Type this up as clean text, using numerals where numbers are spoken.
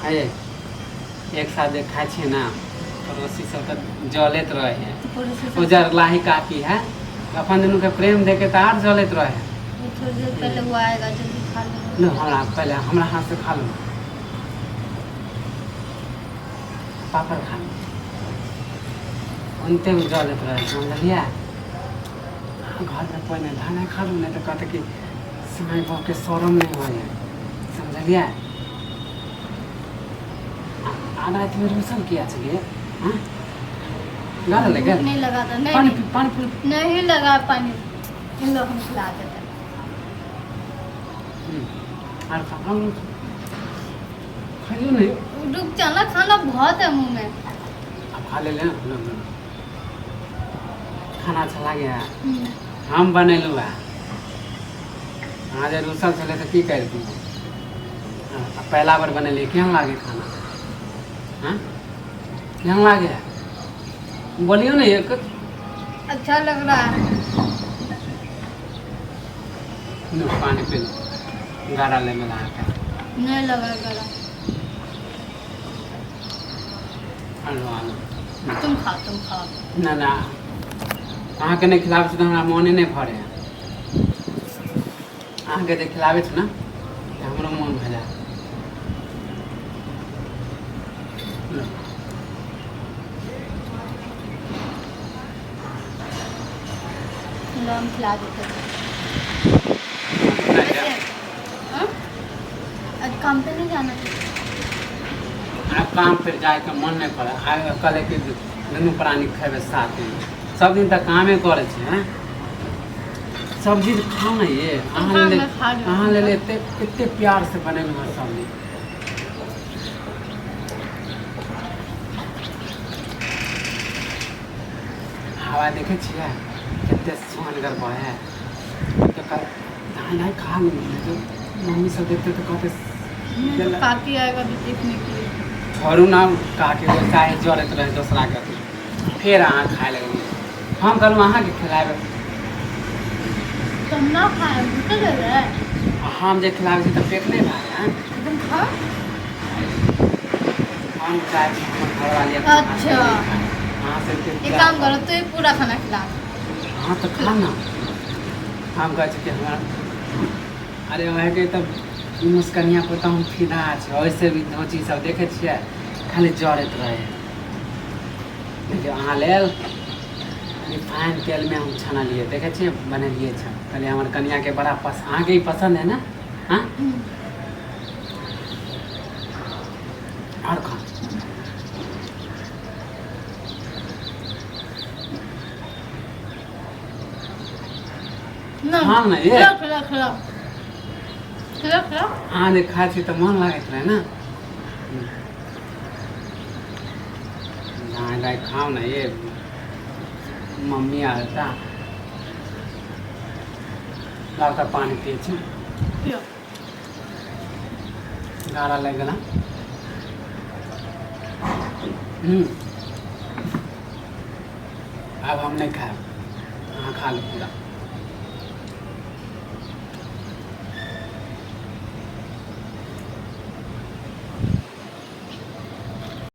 हे एक साथ जे खाइ छियै ने, पड़ोसी सब तऽ जलैत रहै है। पड़ोसी ओ सब जरलाही काकी है, अपन दुनू के प्रेम देख के तऽ आर जलैत रहे है। वो थोड़ी देर पहले वो आएगा, जल्दी खा लो। लो, हमरा पहले हमरा हाथ से खा लो, पापड़ खा लो। ओनते ओ जलैत रहे, समझलियै? घरमे कोइ नहि, धाने खा लू, नहि तऽ कहतै कि समय बहुके शरम नहि होइ है, समझलियै? आ रातिमे रुसल किया छलियै? हँ, गाल ले भूख गेल। नहीं लगा था, नहीं। पानी नहीं। पी, पानी पी। नहीं लगा पानी। इन लोग हम खिला देते हैं। आर खा, खाइयो नहीं। रुक जाना, खाना बहुत है मुंह में। अब खा ले ले लो, लो। खाना अच्छा लागे है? हम बनेलहुँ है। अहाँ जे रुसल छलै तऽ की करितहुँ? पहला बार बनेलियै। केहन लागे खाना? हाँ, केहन लागे है? बोलियौ ने एक। अच्छा लग रहा है। लो, पानी पी लो, गाड़ा ले मिला अहाँके। नहीं लगा गला। आलू आलू। तुम खाओ, तुम खाओ। ना ना, अहाँके नहि खिलाबै छी तऽ हमरा मोने नहि भरै है। अहाँके जे खिलाबै छी ने तऽ हमरो मोन भऽ जायत। लो। लो, हम खिला देते हैं। नहि। वैसे हाँ? आज काम पे नहीं जाना? आब काम पर जाइके मन नहि करै। आइ कहलै कि दुनू प्राणी खेबै साथमे। सब दिन तऽ कामे करै छै। हैं, सब्जी खाउ ने ये अहाँ हाँ, लेल। मैं खा रही हूँ। अहाँ लेल एते एते प्यार से बनेलहुँ हँ सब्जी। हवा देखै छियै कते सुहनगर बहे है। तऽ धाय धाय खा लेबै, तऽ मम्मी सब देखते तऽ कहते। नहीं तो काकी आएगा अभी देखने के लिए। छोड़ू ना काके, ओ चाहे जरैत रहै दोसराके। फेर अहाँ खाय लगलियै, हम कहलहुँ अहाँके खिलाबै। तुम ना खाए, भूख लग रहा है। आ हम जे खिलाबै छी तऽ पेट नहि भरै है? तुम खाओ। हम चाहै छी हमर घरवाली अपना हाथके अच्छा। नहि खाय। अहाँ सबके एक काम करो, तो ये पूरा खाना खिला दो। अहाँ तऽ खा ना। हम कहै छी कि हमरा, अरे वएहके तऽ ई मुस्कनिया पर तऽ हम फिदा छी। ओहिसे भी धोची सब देखै छियै, खाली जरैत रहै है। देखियौ, अहाँ लेल रिफाइन तेलमे हम छनलियै, देखै छियै, बनेलियै छै। कहलियै हमर कनियाके बड़ा पसन्द, अहाँके ई पसन्द है ने? हाँ, आओर खाउ। ना। खाउ ने ये। खिलाओ, खिलाओ, खिलाओ, खिलाओ, खिलाओ। अहाँ जे खाइ छी तऽ मोन लागैत रहै ने। दाइ दाइ, खाउ ने ये, मम्मी आता। लाउ तऽ पानि पियै छी। पियो। गारा लागि गेल। आब हम नहि खायब, अहाँ खा लू पूरा।